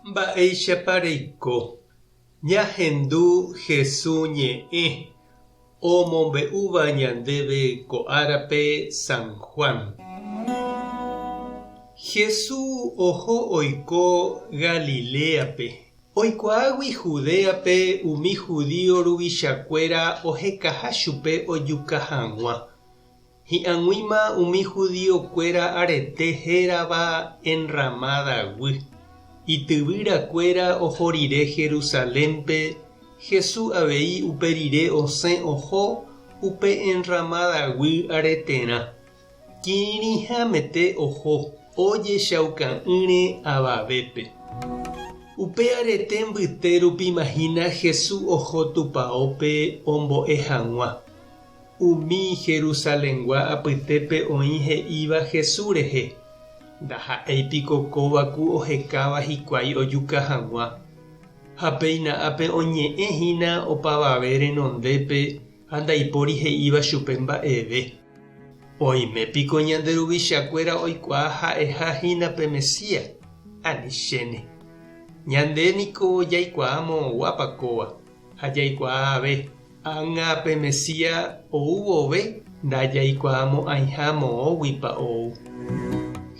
Mba'éichapa reiko? Ñahendu Hesu ñe'ẽ omombe'úva ñandéve ko árape San Juan. Hesu oho oiko Galiléape, oikuaágui Judéape umi judío ruvichakuéra ohekaha chupe ojuka hag̃ua. Hi'ag̃uíma umi judío-kuéra arete hérava Enramada-guy. Ityvýra-kuéra oho rire Jerusalén-pe, Jesús avei upe rire osẽ oho upe Enramada-guy areterã. Kirirĩhamete oho, ojechauka'ỹre avavépe. Upe arete mbyte rupíma hína Jesús oho tupaópe ombo'e hag̃ua. Umi Jerusalengua apytépe oĩ he'íva Jesús rehe, Ndaha'éi piko kóva ku ohekáva hikuái ojuka hag̃ua. Ha péina ápe oñe'ẽ hína opavave renondépe ha ndaipóri he'íva chupe mba'eve. Oime piko ñande ruvichakuéra oikuaa ha'eha hína pe Mesías? Ani chéne. Ñande niko jaikuaa moõguápa kóva, ha jaikuaa ave. Ág̃a pe Mesías ou vove ndajaikuaamo'ãiha moõguipa ou.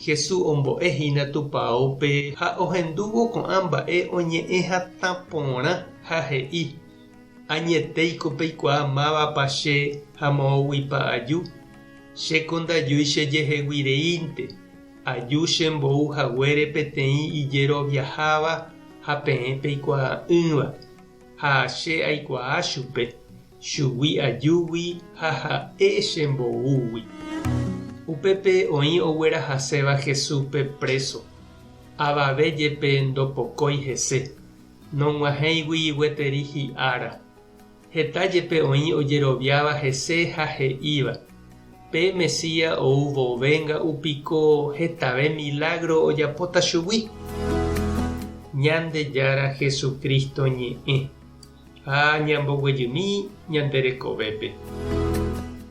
Jesús ombo'e hína tupaópe ha ohendúvo ko'ã mba'e oñe'ẽ hatã porã ha he'i, Añetéiko peikuaa mávapa che ha moõguipa aju? Chéko ndajúi chejehegui reínte, aju chembou haguére peteĩ ijeroviaháva ha peẽ peikuaa'ỹva. Ha che aikuaa chupe, chugui ajúgui ha ha'e chemboúgui. Upépe oĩ oguerahaséva Jesúspe préso. Avave jepe ndopokói hese, nog̃uahẽigui gueteri hi'ára. Heta jepe oĩ ojeroviáva hese ha he'íva, Pe Mesías ou vove nga'u piko hetave milágro ojapóta chugui? Ñandejára Jesucristo ñe'ẽ ha ñamboguejymi ñande rekovépe.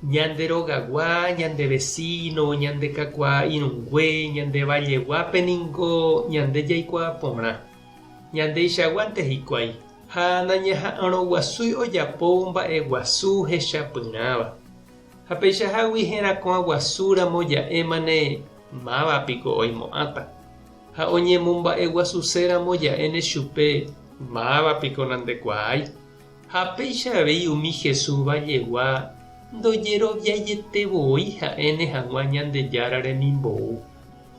Ñande rogagua, ñande vecino, ñande kakuaa irũngue, ñande valleguápe ningo ñande jaikuaa porã. Ñandeichaguánte hikuái ha nañaha'arõguasúi ojapo mba'eguasu hechapyrãva. Ha peichahágui herakuã guasu ramo ja'émane máva piko oimo'ãta, ha oñemomba'eguasuse ramo ja'éne chupe máva piko nandekuaái. Ha péicha avei umi Jesús vallegua ndojeroviaiete voi ha'éne hag̃ua Ñandejára remimbou,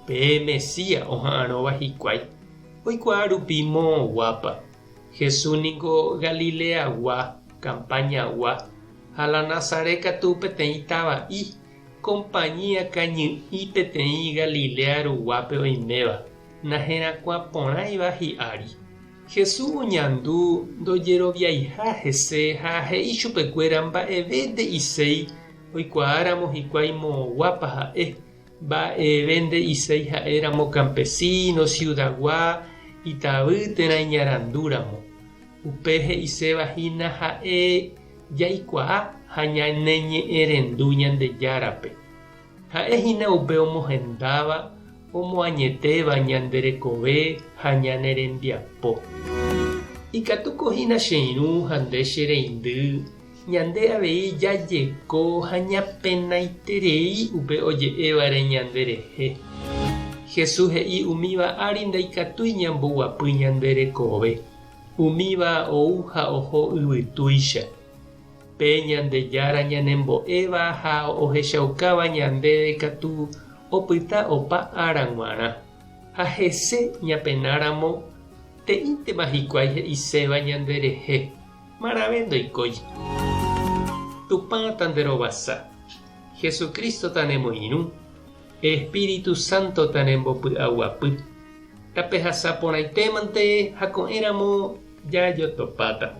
pe Mesías oha'arõva hikuái, oikuaa rupi moõguápa. Jesús niko Galileagua, campañagua, ha la Nazaret katu peteĩ tava'i, compañía kañy'i peteĩ Galilea ruguápe oiméva, naherakuã porãiva hi'ári. Jesús oñandu ndojeroviaiha hese ha he'i chupekuéra mba'eve nde'iséi oikuaáramo hikuái moõguápa ha'e, Mba'eve nde'iséi ha'éramo campesino, ciudad-gua, itavy térã iñarandúramo. Upe he'iséva hína ha'e jaikuaa ha ñaneñe'ẽrendu Ñandejárape. Ha'e hína upe omohendáva, omoañetéva ñande rekove ha ñane rembiapo. Ikatúko hína che irũ ha nde che reindy Ñande avei jajeko ha ñapenaiterei upe oje'évare ñanderehe. Jesús he'i umíva ári ndaikatúi ñamboguapy ñande rekove. Umíva ou ha oho yvytúicha. Pe Ñandejára ñanembo'éva ha ohechaukáva ñandéve katu opyta opa ára g̃uarã. Ha hese ñapenáramo te'íntema hikuái he'iséva ñanderehe. Marave ndoikói. Tupã tanderovasa. Jesucristo tanemoirũ. Espíritu Santo tanembopy'aguapy. Tapehasa porãitémante ha ko'ẽramo jajotopáta.